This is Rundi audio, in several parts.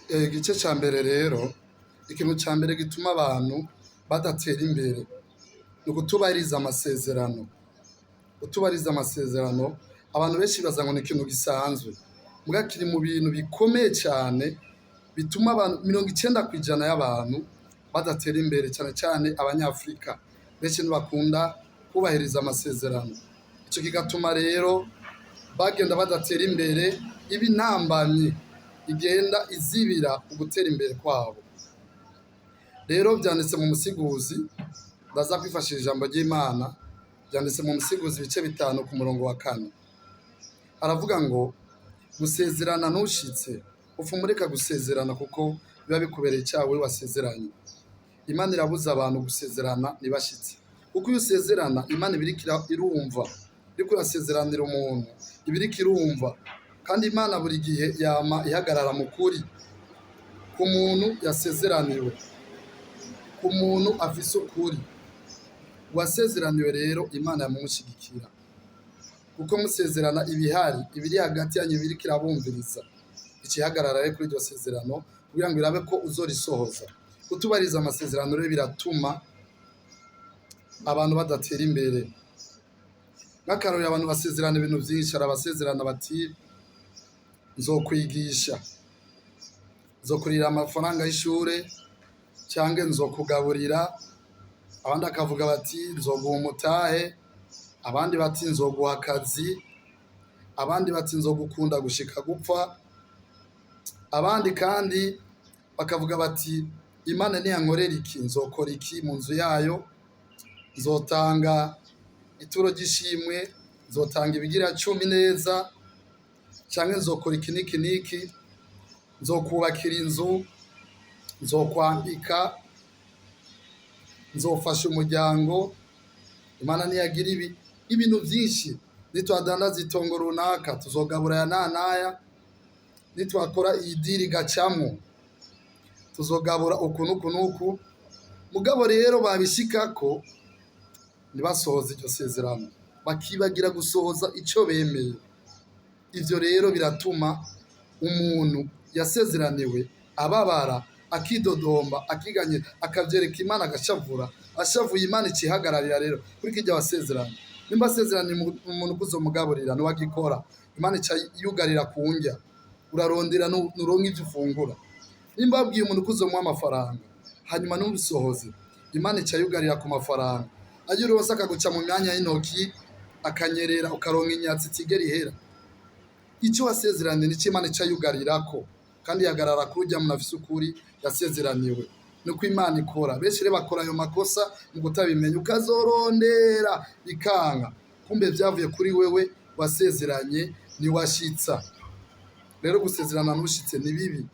Igice ca mbere rero, ikintu ca mbere gituma abantu badatera imbere ni ukutubahiriza amasezerano. Kutubahiriza amasezerano, abantu benshi bibaza ngo ni ikintu gisanzwe, muga kiri mu bintu bikomeye cane bituma abantu 90% y'abantu badatera imbere, cane cane abanyafrika. Benshi ntibakunda kubahiriza amasezerano. Ico kigatuma rero bagenda badatera imbere, iba intambamyi igenda izibira ugutera imbere kwabo. Rero vyanditse mu Musiguzi, ndaza kwifashisha ijambo ry'Imana, vyanditse mu Musiguzi ibice 5 ku murongo wa 4. Aravuga ngo gusezerana ntushitse, upfuma ureka gusezerana kuko biba bikubereye icaha wewe wasezeranye. Imana irabuza abantu gusezerana ntibashitse, kuko iyo usezerana Imana iba iriko irumva, iriko irasezeranira umuntu iba iriko irumva, kandi Imana buri gihe yama ihagarara mu kuri ku muntu yasezeraniwe, ku muntu afise ukuri. Uwasezeraniwe rero Imana yamushigikira, kuko musezerana ibihari, ibiri hagati yanyu ibiriko irabumviriza, ikihagarara rero kuri iryo sezerano kugira ngo irabe ko uzorisohoza. Kutubahiriza amasezerano rero biratuma abantu badatera imbere. Nk'akarorero, abantu basezerana ibintu vyinshi. Hari abasezerana bati nzokwigisha, nzokurira amafaranga y'ishure, canke nzokugaburira. Abandi akavuga bati nzoguha umutahe, abandi bati nzoguha akazi, abandi bati nzogukunda gushika gupfa, abandi kandi bakavuga bati Imana niyankorera iki nzokora iki mu nzu yayo, nzotanga ituro ry'ishimwe, nzotanga ibigira cumi neza, canke nzokora iki n'iki n'iki, nzokubakira inzu, nzokwambika, nzofasha umuryango, Imana niyagira ibi, ibintu vyinshi. Nitwadandaza itongo runaka tuzogabura aya n'aya, nitwakora iyi diri gacamwo tuzogabura uku n'uku n'uku. Mugabo rero babishikako ntibasohoze iryo sezerano, bakibagira gusohoza ico bemeye. Ivyo rero biratuma umuntu yasezeraniwe ababara, akidodomba, akiganyira, akavyereka Imana, agashavura. Ashavuye Imana icihagararira rero kuri kirya wasezeranye. Nimba asezeraniye umuntu kuzomugaburira ntiwagikora, Imana ica yugarira ku ndya, urarondera nturonke ivyo ufungura. Nimba wabwiye umuntu ko uzomuha amafaranga hanyuma ntubisohoze, Imana ica yugarira ku mafaranga. Ayo uronse akaguca mu myanya y'intoki, akanyerera, ukaronka inyatsi itigera ihera. Ico wasezeranye nico Imana ica yugarirako, kandi ihagarara kuri urya muntu afise ukuri yasezeraniwe. Niko Imana ikora. Benshi rero bakora ayo makosa mu kutabimenya, ukazorondera bikanka, kumbe vyavuye kuri wewe wasezeranye ntiwashitsa. Rero gusezerana ntushitse ni bibi.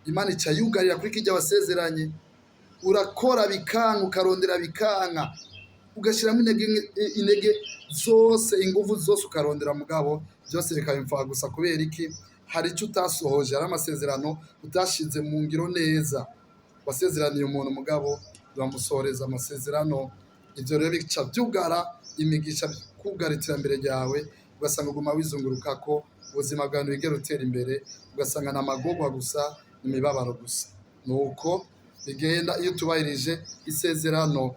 Imana ica yugarira kuri kirya wasezeranye. Urakora bikanka, ukarondera bikanka, ugashiramo intege zose, inguvu zose, ukarondera, mugabo byose bikaba imfaha gusa. Kubera iki? Hari ico utasohoje, hari amasezerano utashize mu ngiro neza. Wasezeraniye umuntu mugabo ntiwamusohoreza amasezerano. Ivyo rero bica vyugara imigisha, kugara iterambere ryawe, ugasanga uguma wizungurukako, ubuzima bwawe ntibwigera utera imbere, ugasanga ni amagorwa gusa, imibabaro gusa. Nuko bigenda iyo utubahirije isezerano.